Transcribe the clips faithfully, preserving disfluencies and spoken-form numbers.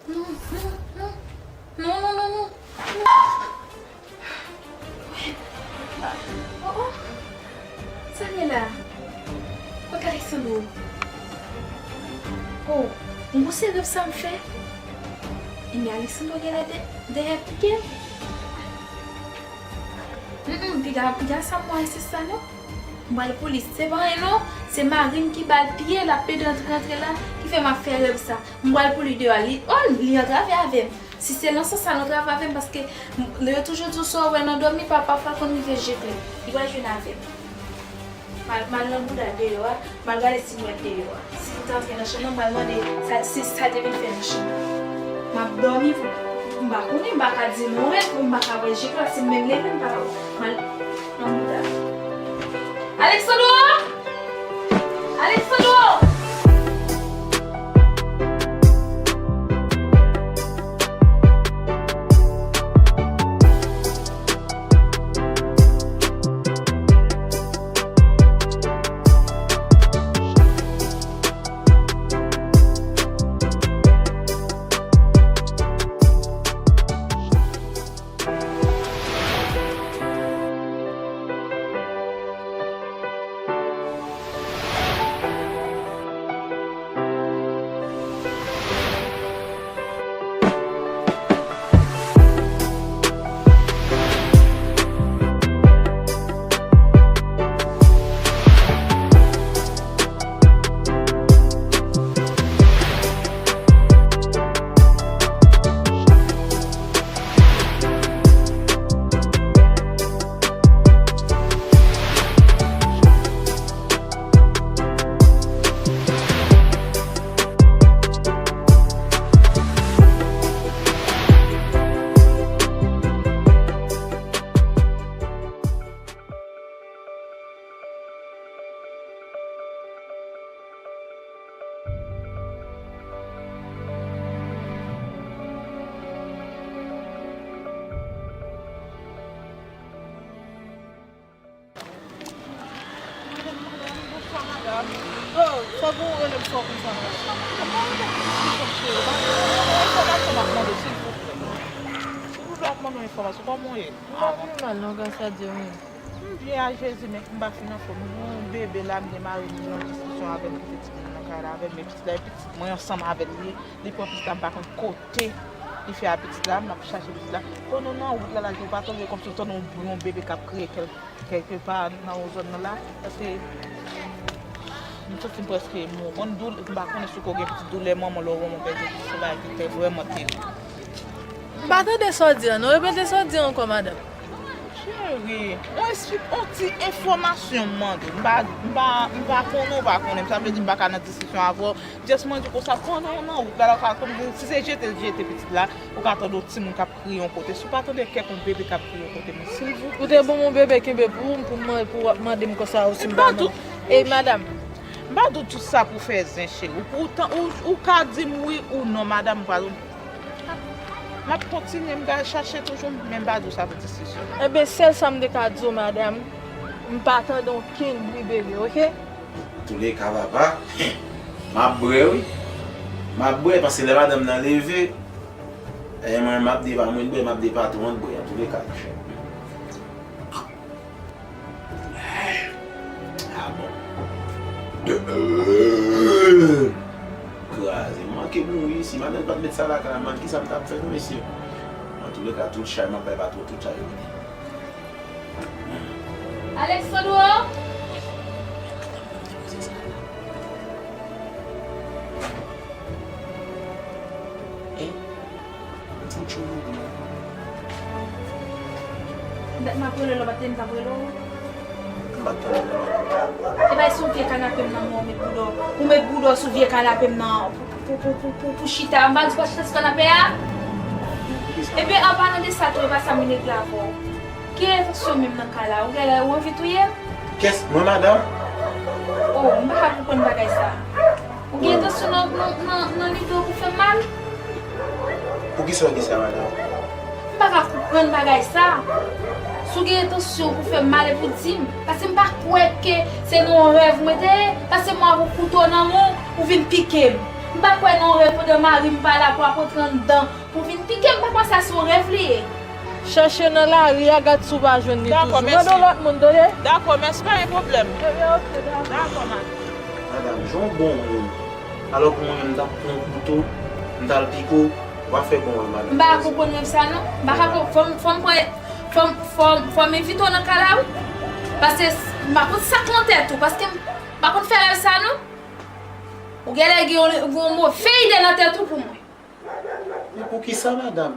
Non, non, non. Non, non, non, non. Oh, oh. Sa gen la? Kot Alexandro? Oh, m gon se rèv sa m fè. Ebyen, Alexandro genlè dè-, dèyè pike m. Mm, mm, piga, piga sa m wè se sa non. M pral pou li. Se pa anyen non. Se mari m ki ba l pye, l ap pede antre, antre la, ki fè m ap fè rèv sa. M pral pou li deyò a. Li, oh, li antrave avè m. Si se nan sans sa, l antrave avè m, paske m, yo toujou di w sa w wè nan dòmi, pa, pafwa l konn rive jete. Li pral jwenn avè m. M al, m al nan bouda deyò a, m al gade si m wè l deyò a. Si l te antre nan chanm nan, m pral mande sa, si sa l te vin fè nan chanm nan. M ap dòmi, m pa konnen, m pa ka di non, rèd, m pa ka wè jete a, si m menm leve, m pa ka wè. M al nan bouda. Alexandro! Alexandro! Madanm, madanm, bonswa, madanm. Oh, sa bon, rele m fò konsa, madanm. Madanm, pa rele m pou ti kòb, cheri. Yon enfòmasyon m ap mande, silvouplè. Silvouplè, ap mande yon enfòmasyon. Kòman w ye? M pa pi mal, non, gras a Dye, wi. M byen a Jezi, men m pa fin anfòm. M gen yon bebe la, m gen mari m, m nan diskisyon avè l, kite timoun nan kay la avè l, men pitit la, e pitit mwen ansanm avè l li ye. Li pran pitit la, m pa konn kote li fè a pitit la, m ap chache pitit la. Pandan nan wout la, la, ou pa tande kòmsi w tande yon, yon bebe k ap kriye kèl-, kèlkepa nan yon zòn nan la, paske m santi m prèske mò. Konn doulè, m pa konnen si w ko gen pitit, doulè manman lè w manman pèdi pitit, se yon bagay ki trè vrèman terib. M pa tande sa w di an, non. Repete sa w di an ankò, madanm. Cheri, on esplik, on ti enfòmasyon m mande w. M pa, m pa, m pa konnen, ou pa konnen m. Sa vle di m pa ka nan diskisyon avè w. Just mwen di w konsa, pandan w nan wout la, la, w ka konn, si se jete l jete pitit la, ou ka tande yon timoun k ap kriye yon kote. Si w pa tande kèk yon bebe k ap kriye yon kote, men silvouplè. Ou te ban m yon bebe kenbe pou ou, pou mwen, pou w ap mande m konsa, ou si m pa mande. Ey, madanm. M pa di w tout sa pou fè zen, cheri. Ou, ou, ou ka di m wi ou non, madanm, m pa di w M ap kontinye, m pral chache toujou, men m pa di w sa pou diskisyon. Enben, sèl sa m te ka di w, madanm, m pa tande okenn bri bebe, oke? Antouleka, papa, m ap bwè, wi. M ap bwè, paske lè madanm nan leve, e mwen, m ap de pa mwen bwè, m ap de patwon an bwè, antouleka, monchè. Ah bon. Kraze. M manke mouri isi. Madanm pa t met sa lakay la, man. Kisa m t ap fè tou, mesye? Antouleka, tout chay, m ap bay patwon tout chay yo. Alexandro! Eh? Fout yo mouri. Dat m ap rele w, ou pa t tande m t ap rele w? M pa t tande w. E bay sou vye kanape m nan mwen, ou met bouda w. Ou met bouda w sou vye kanape m nan pou, pou, pou, pou, pou, pou chita. M pa di w pa chita sou kanape a? Ebyen, an palan de sa tou, e pa sa m vin regle avè w. Ki entansyon menm nan kay la? Ou genlè ou anvi touye m? Kès mwen, madanm? Oh, m pa ka konprann bagay sa. Ou gen entansyon nan, nan, nan, nan lide w pou fè m mal? Poukisa w di sa, madanm? M pa ka konprann bagay sa. Si w gen entansyon pou fè m mal, epi w di m. Paske m pa kwè ke se nan yon rèv mwen te ye. Paske m wè w ak yon kouto nan men w, ou vin pike m. M pa kwè nan rèv pandan mari m pa la pou ap rantre anndan pou vin pike m, m pa kwè sa se yon rèv li ye. Chèche nan lari a, gad si w pa jwenn li toujou. Mande yon lòt moun, tande? Dakò, mèsi, pa gen pwoblèm. Ebyen, oke, dakò. Dakò, madanm. Madanm, jan w bon moun. Alò pou mwen menm, m t ap pran kouto, m t al pike w, w ap fè bon wè, madanm. M pa ka konprann rèv sa, non. M pa ka konprann, fò m, fò m pran, fò m, fò m, fò m envite w nan kay la, wi. Paske m pa konn sa k nan tèt ou, paske m pa konn fè rèv sa, non. Ou genlè gen yon, gen yon move ide nan tèt ou pou mwen. Men poukisa, madanm?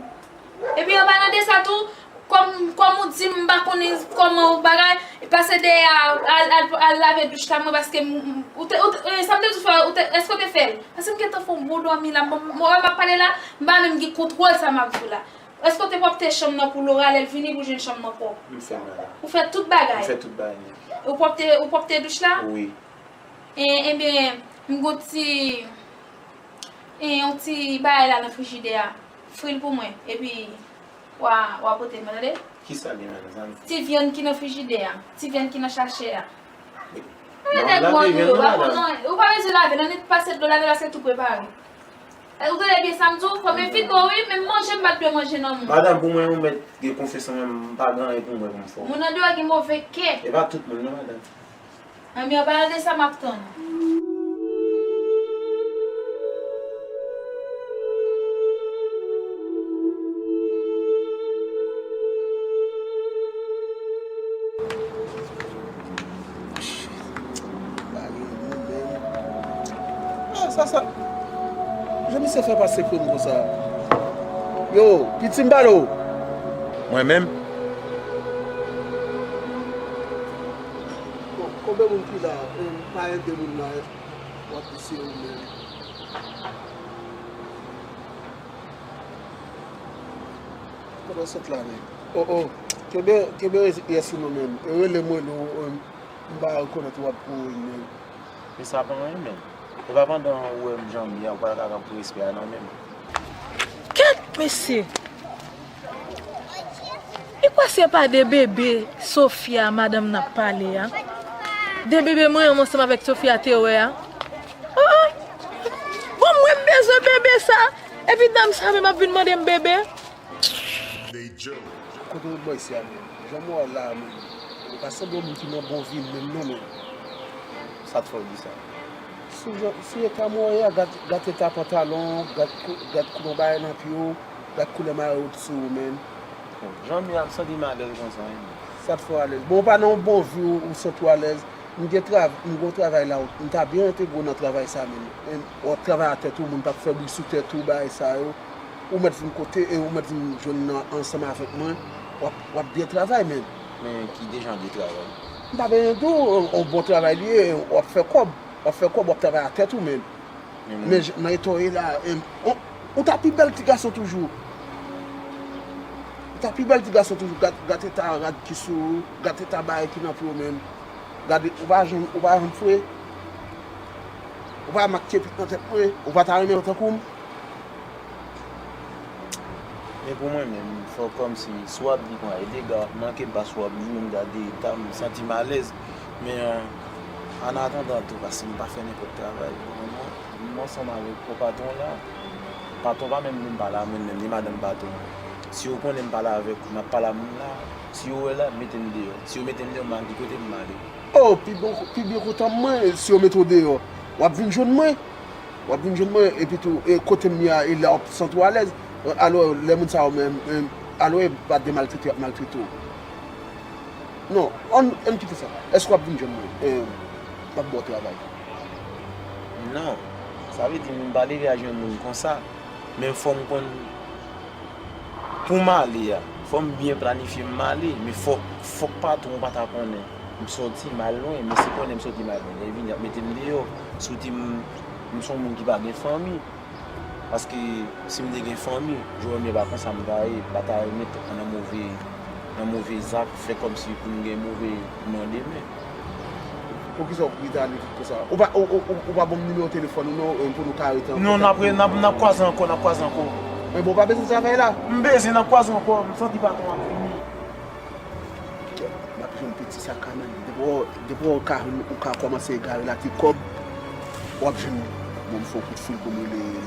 Epi an palan de sa tou, kòm, kòm ou di m, m pa konnen kòman ou bagay, pase dèyè a, al, al, al lave douch la, mwen, paske m, m, ou te, ou te, eh, sa m te di w fè, ou te, èske w te fè l? Paske m gentan fè yon bon dòmi la, m, m, mwen, m ap pale la, m pa menm gen kontwòl sa m ap di w la. Èske w te pwòpte chanm nan pou Laura lè l vini pou jwenn chanm nan pwòp? M fè, madanm. Ou fè tout bagay? M fè tout bagay. Ou pwòpte, ou pwòpte douch la? Wi. E, ebyen, m gon ti, e, yon ti bagay la nan frijidè a. Fri l pou mwen. Epi, w a, w a pote l mwen, tande? Kisa gen, madanm? Ti vyann ki nan frijidè a. Ti vyann ki nan sachè a. Mwen nèg mòn ou yo, pa konn anyen. Ou pa bezwen lave, nan nèt pase dlo lave la, se tou prepare. E, ou tande byen sa m di w? Fò m envite w, wi, menm manje m pa t dwe manje nan moun. Madanm, pou mwen, ou mèt gen konfyans nan mwen, m pa gen anyen pou mwen pou m fè w. Moun andeyò gen move kè. E pa tout moun, non, madanm. Anmè, an palan de sa, m ap tann ou. Ah, sa, sa. Jan misye fè pase pou m konsa. Yo, piti m pale w. Mwen menm? Bon, konbyen moun ki la? E, pa ede moun la, w ap di se ou menm. Kote w sot la menm? Oh, oh. Kenbe, kenbe rès ou non menm. E rele m, rele w, m pa rekonèt w ap pran w menm. Men sa pa anyen menm. E pa pandan ou wè m jan m ye a, ou pa ka pran respè a non menm. Kèt, mesye! Li kwè se pa de bebe Sofia madanm nan ap pale a? De bebe mwen menm ansanm avèk Sofia te wè a? Ah, ah. Bon, mwen m bezwen bebe sa. Epi dam sa menm ap vin mande m bebe. Kote w bò isi a menm? Jan m wè w la a menm. Ou pa sanble yon moun ki nan bon vi menm non menm. Sa t fè w di sa? Sou jan, sou eta m wè w ye a, gad, gad eta pantalon, gad kou-, gad koulè w bay nan pye w, gad koulè mayo w t sou ou menm. Bon, jan m ye a, m santi m alèz konsa wi menm. Sa t fè w alèz? Bon, ou pa nan yon bon vi, ou, ou santi w alèz. M gen trav-, m gen yon travay la, m ta byen entegre w nan travay sa menm. W ap travay a tèt ou, moun p ap fè bri sou tèt ou, bagay sa yo. Ou mèt vin kote, e ou mèt vin jwenn nan ansanm avèk mwen. W ap, w ap byen travay menm. Men ki de jan de travay? M pa bezwen di w, yon bon travay li ye, w ap fè kòb. W ap fè kòb, w ap travay a tèt ou menm. Men j-, nan eta w ye la, em, ou, ou ta pi bèl ti gason toujou. Ou ta pi bèl ti gason toujou. Gad, gad eta rad ki sou ou, gad eta bagay ki nan pye w menm. Gade, ou pa janm, ou pa janm fre. Ou pa makiye pit nan tèt mwen, ou pa ta renmen w tankou m. Men pou mwen menm, fò kòmsi, si w ap di konsa, e dega w ap manke m, paske w ap di m gade eta m, m santi m alèz. Men, an atandan tou, paske m pa fè nenpòt travay pou moman, m ansanm avèk patwon la. Patwon pa menm vle m pale a mwen menm, ni madanm patwon an. Si yo konnen m pale avèk ou, m ap pale a moun la. Si yo wè la, mete m deyò. Si yo mete m deyò, m al ki kote pou m ale. Oh, pi bon, pi byen kontan mwen, si yo mete w deyò, w ap vin jwenn mwen. W ap vin jwenn mwen, epi tou, e kote m ye a, e la w ap santi w alèz. Alò, lè moun sa yo menm, menm, alò, e pa de maltrete y ap maltrete w. Non, ann, ann kite sa. Èske w ap vin jwenn mwen? E, m ap ba w travay. Non. Sa vle di, m pa leve a jwenn moun konsa. Men fò m konn, pou m ale a, fò m byen planifye m ale. Men fò, fòk patwon pa ta konnen m sòti, m al lwen. Men si konnen m sòti, m al lwen, lè vini, y ap mete m deyò. Sou di m, m se yon moun ki pa gen fanmi. Paske si m te gen fanmi, Jerome pa konsa m ta ye, m pa ta renmen nan move, nan move zak, fè kòmsi pou m gen move non demen. Poukisa w rete ale vit konsa? Ou pa, ou, ou, ou, ou pa ban m nimewo telefòn ou non, e, pou nou ka rete an kontak? Non, n ap re-, n ap, n ap kwaze ankò, n ap kwaze ankò. Men bon, ou pa bezwen travay la? M bezwen, n ap kwaze ankò, m santi patwon ap vini. Kèt, m ap jwenn piti sa kanmenm. Depi w, depi w ka, ou ka kòmanse egare l ak ti kòb, w ap jwenn li. Bon, m fè yon kout fil pou m rele,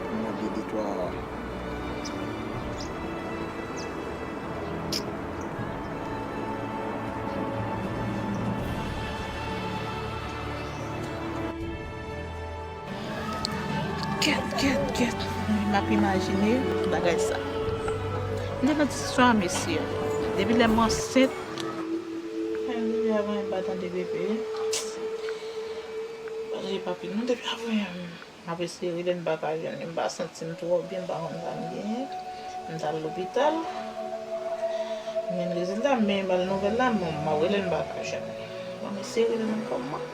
pou m mande de twa. Kèt, kèt, kèt. M ap imajine bagay sa. M te nan diskisyon a mesye a. Depi lè m ansent, depi avan m pa tande bebe. Pa jere papi non, depi avan. M ap eseye rele, m pa ka jwenn li, m pa santi m twò byen, m pa konn sa m genyen. M t al lopital. M jwenn rezilta, m benyen ba l nouvèl la, m m ap rele l, m pa ka jwenn li. Bon, m eseye rele l ankò, mwen.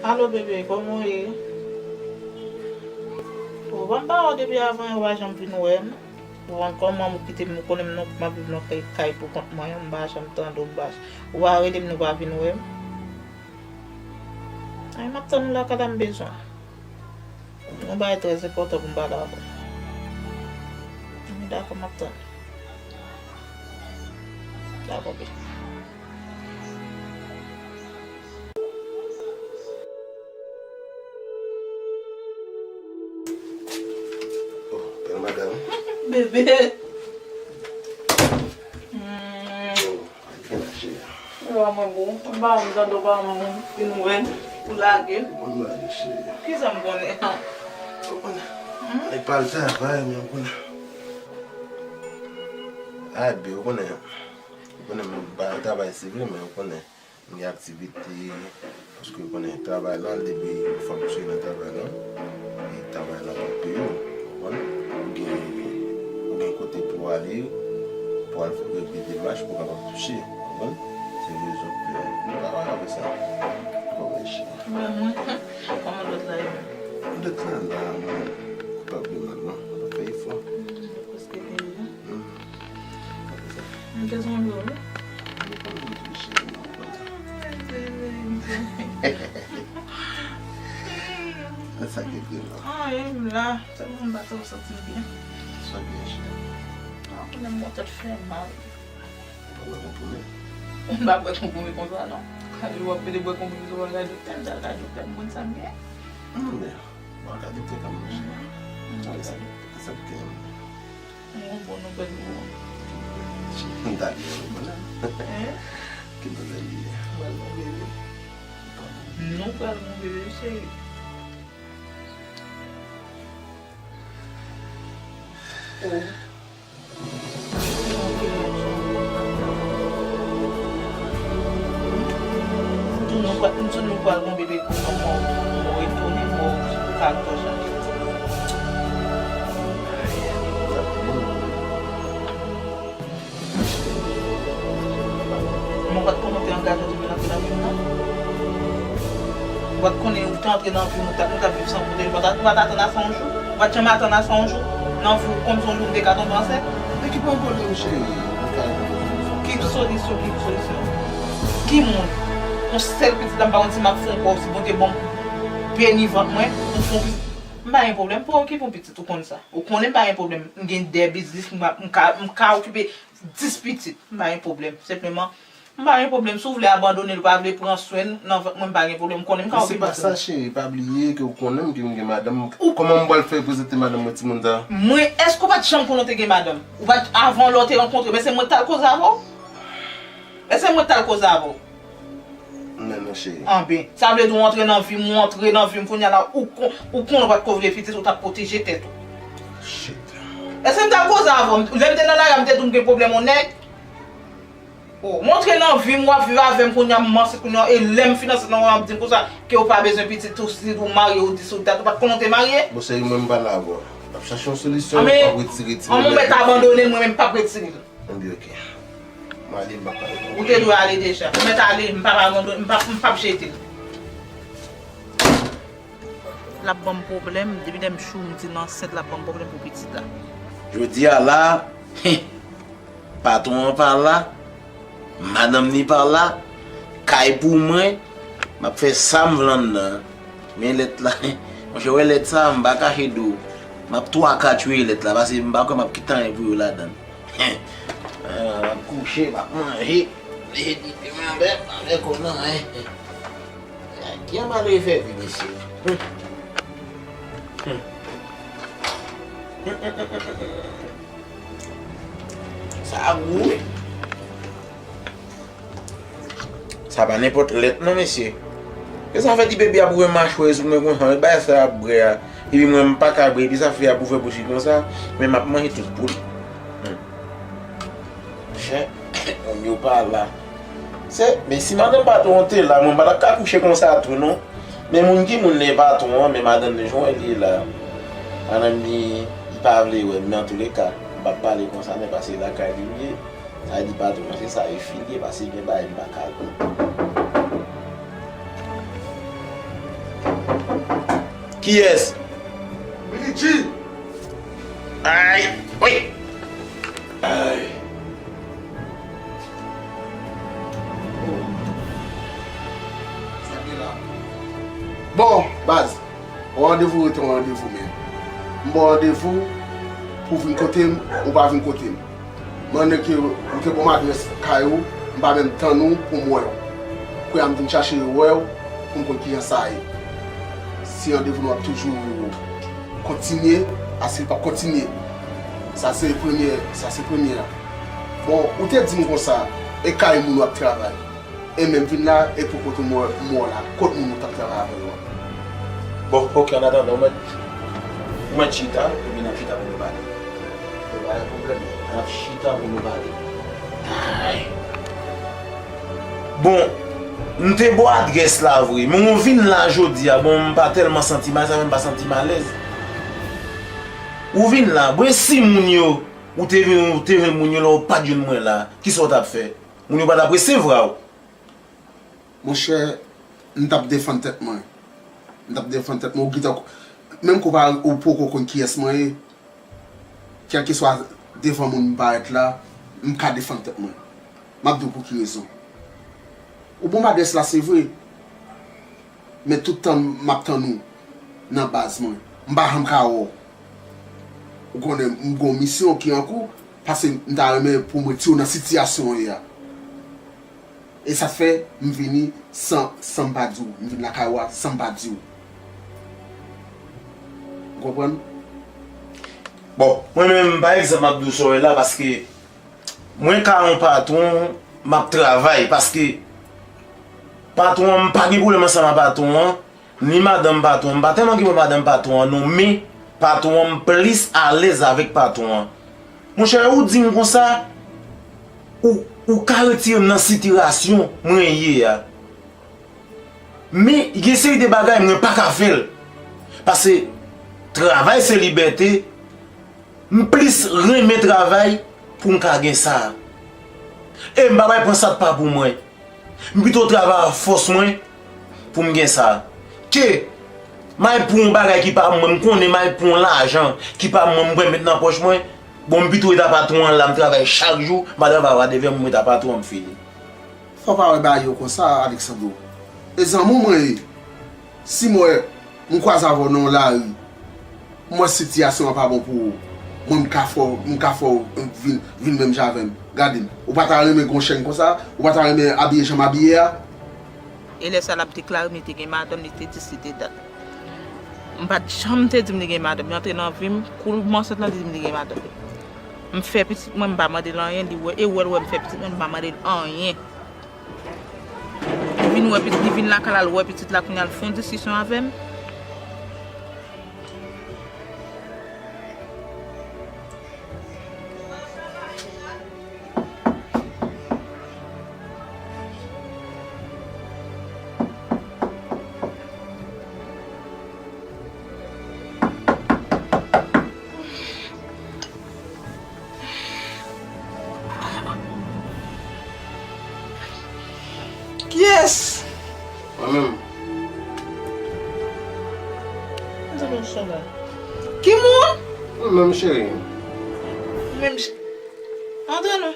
Alo, bebe, kòman w ye? Ou pa m pa wè w depi avan, ou pa janm vin wè m. Ou ankò, manman, ou kite m, ou konnen m non, m ap viv nan kay, kay pou kont mwen, m pa janm tande w, m pa, ou pa rele m, nou pa vin wè m. Ay, m ap tann ou lakay la, m bezwen w. Yon bagay trè enpòtan pou m pale avè w. Wi, dakò, m ap tann ou. Dakò, bebe. Oh, bèl madanm. Bebe. Hmm. Oh, gen la, cheri. Yo, mwen bon. M pa janm tande w, pa janm vin wè m, ou lage. Bon, lage, cheri. Kisa m konnen? Ou konnen. Hmm? E pa l travay, men ou konnen. A, bebe, ou konnen. Ou konnen, m pa travay, se vre, men ou konnen. M gen aktivite, paske ou konnen travay la, depi fòk m sou nan travay la, e travay la p ap peye w, ou konprann? Ou gen, ou gen kote pou w ale, pou w al fè kèk demach pou w kapab touche, ou konprann? Se rezon k fè m pa wè avè sa. Kòman cheri? Mwen, mwen, kòman lòt la ye menm? Lòt la la, mwen, ou pa vle mal non, ou pa fè efò. Prèske fini. Hmm. M te sonje w, wi. Mwen pa konn tou cheri, mwen pa konn. Sa ki vreman. Anyen, m la. Sèlman m pa twò santi m byen. Sa byen, cheri. A, konnen m gon tèt fè mal. Ou pa bwè konprime? M pa bwè konprime konsa, non. Gade, w ap pede bwè konprime, w al gade doktè, m t al gade doktè, m konn sa m gen. Non, men, w al gade doktè kanmenm, cheri. Sa, sa, sa k gen. Yon bon nouvèl pou ou. M ta gen yon nouvèl. Hein? Ki nouvèl li ye? Pral gon bebe. Nou pral gon bebe, cheri. Oh. M di nou pral, m di nou pral gon bebe pou mwen, mwen retounen, mwen ka al pran chaj. Mwen pa t konnen w te angaje w te vin antre nan vi m nan. Ou pa t konnen ou te antre nan vi m, ou t ap, nou t ap viv san kote, ou pa t, ou pa t atann a sa yon jou. Ou pa t janm atann a sa yon jou. Nan vi w, kòmsi yon jou m te ka tonbe ansent. Men ki pwoblèm, cheri? Ki solisyon, ki solisyon? Ki moun? Yon sèl pitit la, m pa konn si m ap fè ankò, si Bondye ban m beni vant mwen, m fè yon pitit. M pa gen pwoblèm pou okipe yon pitit, ou konn sa. Ou konnen m pa gen pwoblèm. M gen de biznis, m ka, m ka, m ka okipe dis pitit. M pa gen pwoblèm. Senpleman, m pa gen pwoblèm. Si w vle abandone l, ou pa vle pran swen l, nan vant mwen, m pa gen pwoblèm. M konnen m ka okipe l. Men se pa sa, cheri. Pa bliye ke ou konnen m, ke m gen madanm. Kòman m pral fè prezante madanm mwen timoun sa? Mwen, èske ou pa t janm konnen w te gen madanm? Ou pa t, avan lè w te rankontre, men se mwen k t al koze avè w? Èske se mwen k t al koze avè w? Men non, cheri. Anben, sa vle di w antre nan vi m, ou antre nan vi m, kounye a la, ou kon, ou konnen w pa t ko vle pitit, ou t ap pwoteje tèt ou. Shit. Èske m t al koze avè w? Lè m te nan lari a, m te di w m gen pwoblèm yon nèg? Oh, m antre nan vi m, w ap viv avè m, kounye a m ansent, kounye a, e lè m fin ansent nan w, w ap di m konsa ke w pa bezwen pitit, ou si ou marye, ou di si w dat, ou pa t konnen w te marye? Bon, cheri, mwen m pale avè w. N ap chache yon solisyon, w ap retire timoun nan. Anben, anben, ou mèt abandone l, mwen menm m p ap retire l. Anben, oke. Mwen ale, m p ap pale. Ou te dwe ale deja. Ou mèt ale, m p ap abandone, m p ap, m p ap jete l. L ap ban m pwoblèm, depi lè m tchou, m di l ansent, l ap ban m pwoblèm pou pitit la. Jodi a la, Patwon an pa la, madanm li pa la, kay pou mwen, m ap fè sa m vle anndan an. Men lèt la, monchè, wè lèt sa, m pa kache di w. M ap twa katouye lèt la, paske m pa kwè m ap kite anyen pou yo ladan l. M ap kouche, m ap manje, m ap manje, m ap manje, m ap manje, eh. Ki an malere fè vi, mesye? Hmm. Hmm. Sa gou wi. Sa pa nenpòt lèt non, mesye. E sa fè ti bebe ap ouvè machwè sou mwen konsa, men bagay sa ap bwè a. Epi mwen, m pa ka bwè, epi sa fè ap ouvè bouch li konsa, men m ap manje tout pou li. Hmm. Monchè, moun yo pa la. Se, men si madanm patwon an te la, mwen pa t ap ka kouche konsa tou non. Men moun ki moun li patwon an, men madanm li jan w wè li ye la. Madanm li, li pa vle wè m, men antouleka, m p ap pale konsa, men paske lakay li m ye. Sa vle di patwon an, se sa e fini, paske gen bagay m pa ka di. Kiyès? Billy G! Ay! Wi! Ay! Bon, baz, yon randevou rete yon randevou, men m ba w randevou pou w vin kote m, ou pa vin kote m. Mande ke ou te ban m adrès kay ou, m pa menm tann ou pou m wè w. Kounye a m vin chache wè w pou m konn kijan sa ye. Si randevou nou ap toujou kontinye, a si l p ap kontinye. Sa se premye, sa se premye a. Bon, ou te di m konsa, e kay moun w ap travay. E menm vin la, e pou kote m wè, m wè w la, kot moun ou t ap travay avè yo a? Bon, ok, an atandan, ou mèt, ou mèt chita, epi n ap chita pou nou pale. Pa gen pwoblèm, n ap chita pou nou pale. Ay. Bon, m te ba w adrès la vre, men ou vin la jodi a, bon, m pa tèlman santi m alèz, sa fè m pa santi m alèz. Ou vin la, bon, e si moun yo, ou te vin, ou te jwenn moun yo la, ou pa t jwenn mwen la, kisa w t ap fè? Moun yo pa t ap resevwa w. Monchè, m t ap defann tèt mwen. M t ap defann tèt mwen. Ou gentan, menm ke w pa, ou poko konn kiyès mwen ye, kèlkeswa devan moun m parèt la, m ka defann tèt mwen. M ap di w pou ki rezon. Ou ban m adrès la, se vre. Men tout tan m ap tann ou nan baz mwen. M pa janm ka wè w. Ou konnen m gen yon misyon ki an kou, paske m ta renmen pou m retire w nan sitiyasyon w ye a. E sa fè m vini san, san m pa di w. M vin lakay ou a san m pa di w. Ou konprann? Bon, mwen menm, pa egzanp, m ap di w sa w wè la, paske mwen ka yon patwon, m ap travay, paske patwon an, m pa gen pwoblèm ansanm ak patwon an, ni madanm patwon an, m pa tèlman gen pwoblèm madanm patwon an non, men patwon an, m plis alèz avèk patwon an. Monchè, ou di m konsa, ou, ou ka retire m nan sitiyasyon mwen ye a. Men, gen seri de bagay mwen pa ka fè l. Paske travay se libète, m plis renmen travay pou m ka gen sa. E m pa pral pran sa k pa pou mwen. M pito travay ak fòs mwen pou m gen sa. Ke m al pran yon bagay ki pa mwen, m konnen m al pran yon lajan ki pa mwen, m pral met nan pòch mwen. Bon, m pito ret a patwon an la, m travay chak jou, m pa travay wadevè, m ret a patwon an, m fini. Fò w pa wè bagay yo konsa, Alexandro. E zanmi w mwen ye. Si m wè, m kwaze avè w nan yon lari, m wè sitiyasyon an pa bon pou ou, mwen m ka fè w, m ka fè w vin, vin menm jan avè m. Gade m. Ou pa ta renmen gen yon chèn konsa? Ou pa ta renmen abiye jan m abiye a? E lè sa l ap deklare m li te gen madanm, li te di se te dat. M pa t janm te di m li gen madanm. Li antre nan vi m, kou m ansent lan, li di m li gen madanm. M fè pitit mwen, m pa mande l anyen, li wè, e wè l wè m fè pitit mwen, m pa mande l anyen. Li vin wè pitit, li vin lakay la, l wè pitit la, kounye a l fè yon diskisyon avè m. Kiyès? Mwen menm. Antre non, changa. Ki moun? Mwen menm, cheri. Menm ch-, antre non.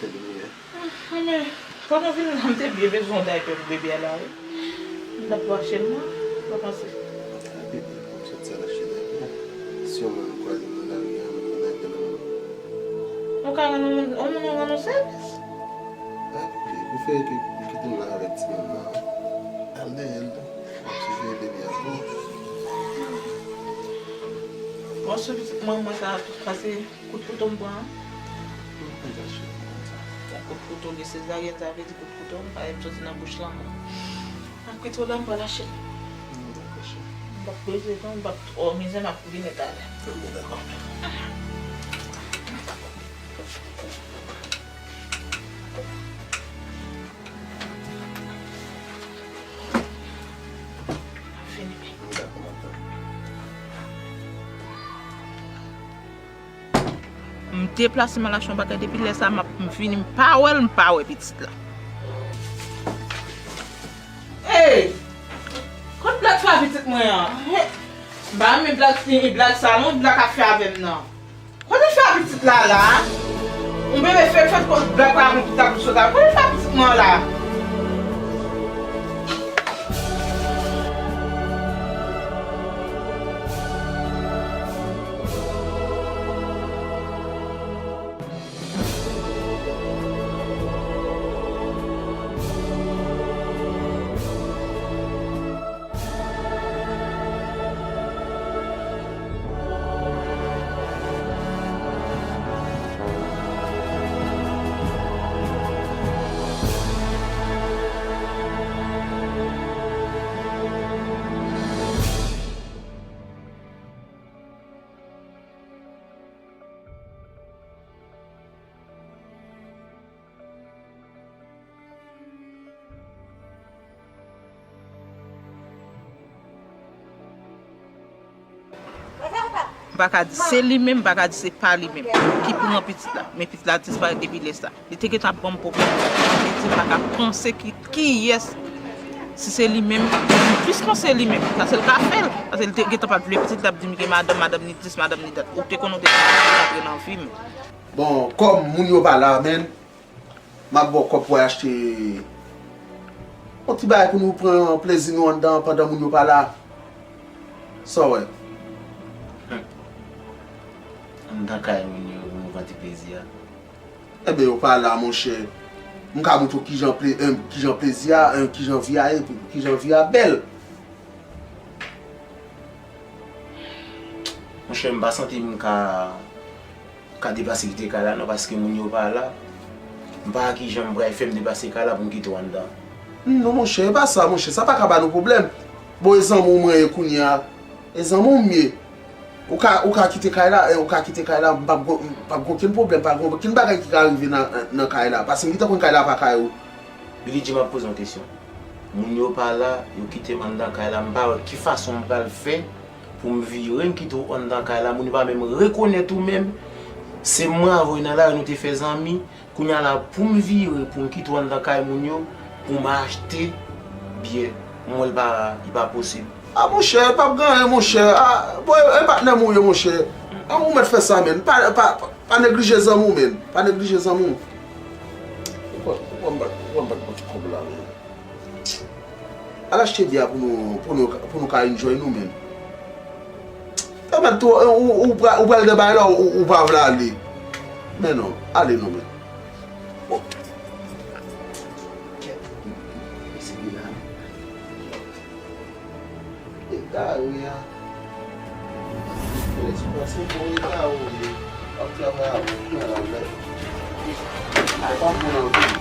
Mwen menm, pandan w vin la, m te byen bezwen yon daypè pou bebe a la, wi. M t ap achte l, non? Sa panse? A bebe, m sot sa l achte daypè. Si yon moun kwaze m nan lari a, m pran daypè nan men l. Ou ka rann yon moun, yon moun ou rann yon sèvis? A bebe, prefere ke ou kite m la avèk timoun nan. Al dèyè l tou. M ap siveye bebe a pou ou. Bon, sou pitit mwen, mwen ka pase. Kout kouto m pran an. Mwen pa ka cheri konsa. Yon kout kouto gen sezaryèn, sa vle di kout kouto m pa janm soti nan bouch lanmò. M ap kite w la, m pral achte l. Hmm, dakò, cheri. M p ap beze non, m p ap twò mize, m ap vini talè. Bon, dakò. Fini. M deplase m al achte yon bagay depi lè sa, m ap, m vini, m pa wè l, m pa wè pitit la. Ey! Kot blak sa pitit mwen an? M pa renmen blak, blak sa non, blak ap fè avè m nan. Kote fè a pitit la la? Yon bebe fèk fèk kot blak la moun ki ta pou sot la. Kote fè a pitit mwen la? M pa ka di se li menm, m pa ka di se pa li menm ki pran pitit la. Men pitit la disparèt depi lè sa. Li te gentan ap ban m pwoblèm. Li di m pa ka panse ki, kiyès, si se li menm, m plis panse li menm. Paske l ka fè l. Paske li te gentan pa t vle pitit, l ap di m gen madanm, madanm ni dis, madanm ni dat. Ou te konnen w te gen madanm, ou t ap rantre nan vi m. Bon, kòm moun yo pa la, men, m ap ba w kòb pou w al achte yon ti bagay pou nou pran plezi nou anndan an pandan moun yo pa la. Sa w wè? Anndan kay moun yo pou nou pran ti plezi a. Enben, yo pa la, monchè. M ka montre w kijan ple-, en, kijan plezi a, en, kijan vi a ye, kijan vi a bèl. Monchè, m pa santi m ka ka deplase kite kay la non, paske moun yo pa la. M pa wè kijan m pral fè m deplase kay la pou m kite w anndan. Non, monchè, e pa sa, monchè. Sa pa ka ba nou pwoblèm. Bon, e zanmi w mwen ye kounye a. E zanmi w m ye. Ou ka, ou ka kite kay la, e, ou ka kite kay la, m p ap gon, m p ap gon okenn pwoblèm, pa gon okenn bagay ki ka rive nan, nan kay la. Paske m gentan konn kay la pa kay ou. Bilidji, m ap poze w yon kesyon. Moun yo pa la, yo kite m anndan kay la, m pa wè ki fason m pral fè pou m vire, m kite w anndan kay la, moun yo pa menm rekonèt ou menm. Se mwen avè w nan lari, nou te fè zanmi. Kounye a la, pou m vire, pou m kite w anndan kay moun yo, pou m achte byè, m wè l pa, li pa posib. A, monchè, p ap gen anyen, monchè. A, bon, e, e patnè m ou ye, monchè. A, ou mèt fè sa, menn. Pa, pa, pa, pa neglije zanmi w, menn. Pa neglije zanmi w. Ou pran, ou pran m bat, ou pran m bat bon ti kòb la, menn. Al achte byè pou nou, pou nou, pou nou ka enjoy nou menm. Yo mèt tou, ou, ou, ou pra-, ou pral nan bagay la, ou, ou pa vle ale. Men non, ale non, men. Bon. Kèt. Mesye Bilal. Egare a. Lè ti panse bon egare ou ye. W ap travay avè w, ou pran la, w lè. Ay, pa pran nan vye.